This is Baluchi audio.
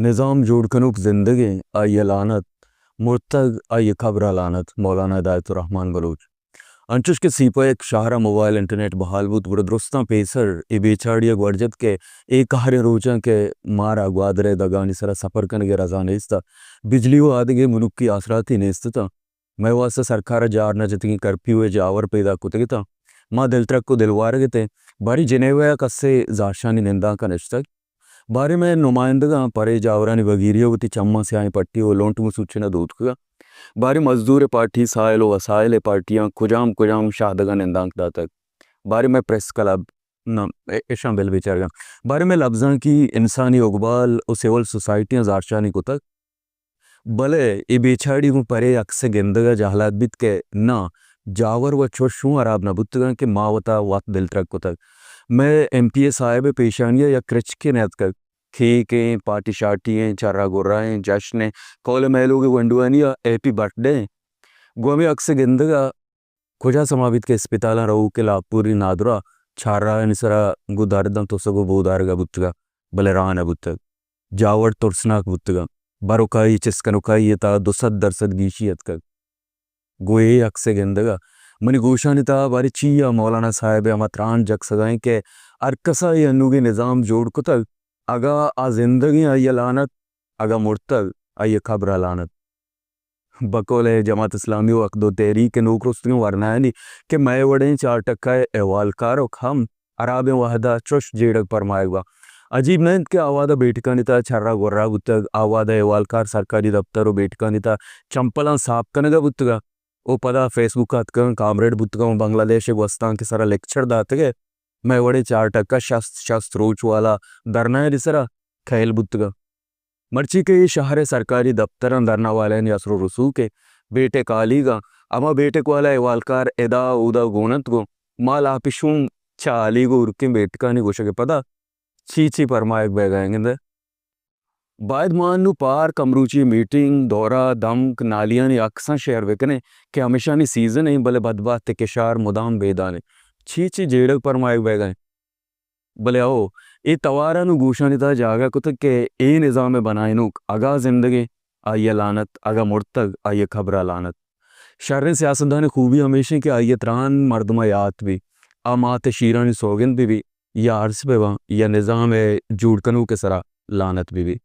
نظام جوڑ کنوک زندگ ایں، آئی ءَ لعنت، مرتگ، آئی ءِ قبر ءَ لعنت، مولانا ہدایت الرحمن بلوچ۔ انچوش کہ سی پیک شہر ءَ موبائل انٹرنیٹ بحال بوت، گڑا درستاں پیسر اے بے چاڑی ءَ گور جت کہ اے قہریں روچاں کہ مارا گوادر ءِ دگانی سرا سفر کنگ ءِ رضا نیست ات، بجلی و آدگہ ملکی آسراتی نیست اتاں۔ مئے واستہ سرکار ءَ جار نہ جتگیں کرفیو ءِ جاور پیداک کتگ اتاں۔ ما دلترک و دلوارگ اتیں۔ باریں جنیوا ءَ کسے زہرشانی نندانک ءَ نشتگ۔ باریں مئے نمائندگاں پرے جاورانی بگیری ءَ وتی چماں سیاہیں پٹی و لنٹ گوں سوچن ءَ دوتکگاں۔ باریں مزدور ءِ پارٹی، سائل و وسائل ءِ پارٹیاں کجام کجام شاہدگاں نندانک داتگ۔ باریں مئے پریس کلب، نہ، اے-، اشاں بل بچارگاں۔ باریں مئے لبزانکی، انسانی اگبال و سول سوسائٹیاں زہرشانی کتگ۔ بلے اے بے چاڑی گوں پرے عکس ءِ گندگ ءَ جہلات بیت کہ ناں، جاور و چش اوں ہراب نہ بوتگاں کہ ما وتا وت دلترک کتگ۔ مئے ایم پی اے صاحب ءِ پیشانی ءَ یک کرچکے نیاتکگ۔ کیک ایں، پارٹی شارٹی ایں، چرا گرا ایں، جشن ایں، قول ءِ مئے لوگ ءِ گونڈوانی ءَ ہیپی برتھ ڈے ایں۔ گوں ہمے عکس ءِ گندگ ءَ کجا سما بیت کہ اسپتالاں روک ءِ لاپوری نادراہ چارراہانی سرا گوں درداں تسگ و بودارگ ءَ بوتگاں، بلے راہ نہ بوتگ۔ جاور ترسناک بوتگاں۔ بروکائی چست کنوکائی ءِ تہا دو سد درسد گیشی اتکگ۔ گوں اے عکس ءِ گندگ ءَ منی گوشانی تہا باریں چیا مولانا صاحب ءِ ہما تران جکسگا ایں کہ ہر کسا اے انوگیں نظام جوڑ کتگ، اگاں آ زندگ ایں آئی ءَ لعنت، اگاں مرتگ آئی ءِ قبر ءَ لعنت۔ بقول جماعت اسلامی و حق دو تحریک ءِ نوک رستگیں ورنایانی کہ مئے وڑیں چار ٹکا ءِ احوالکارک ہم ہرابیں وہد ءَ چش جیڑگ پرمائگ باں۔ عجیب نہ انت کہ آ وہد ءَ بیٹکانی تہا چرا گورا بوتگ، آ وہد ءَ احوالکار سرکاری دپتر و بیٹکانی تہا چمپلاں ساپ کنگ ءَ بوتگاں و پدا فیس بک ءَ اتکگاں، کامریڈ بوتگاں و بنگلہ دیش ءِ گوستانک ءِ سرا لیکچر داتگ ءُ مئے وڑیں چار ٹکا شست، شست روچ والا دھرنایانی سرا کہیل بوتگاں۔ مرچی کہ اے شہر ءِ سرکاری دپتراں دھرنا والایانی اثر و رسوک ءَ بیٹک ہالیگاں، ہما بیٹک والا احوالکار ادا اودا گون انت گوں ما لاپشون چہ ہالیگ و ہورکیں بیٹکانی گوشگ ءَ پدا چی چی پرمائگ بئیگا انت گندئے؟ باید ما انوں پارک، امروچی میٹنگ، دورہ، دمک، نالیانی عکساں شیئر بکنیں کہ ہمیشانی سیزن ایں، بلے بدبہت ءِ کشار مدام بیدان ایں۔ چی چی جیڑگ پرمائگ بئیگا انت؟ بلے ہو، اے توار ءَ نوں گوشانی تہا جاگہ کتگ کہ اے نظام ءِ بنائینوک اگاں زندگ ایں، آئی ءَ لعنت، اگاں مرتگ، آئی ءِ قبر ءَ لعنت۔ شریں سیاستدان ءِ خوبی ہمیش ایں کہ آئی ءِ تران مردم ءَ یات بی، آ مات ءِ شیرانی سوگند بہ بی، یا ارس بہ باں، یا نظام ءِ جوڑ کنوک ءِ سرا لعنت بہ بی۔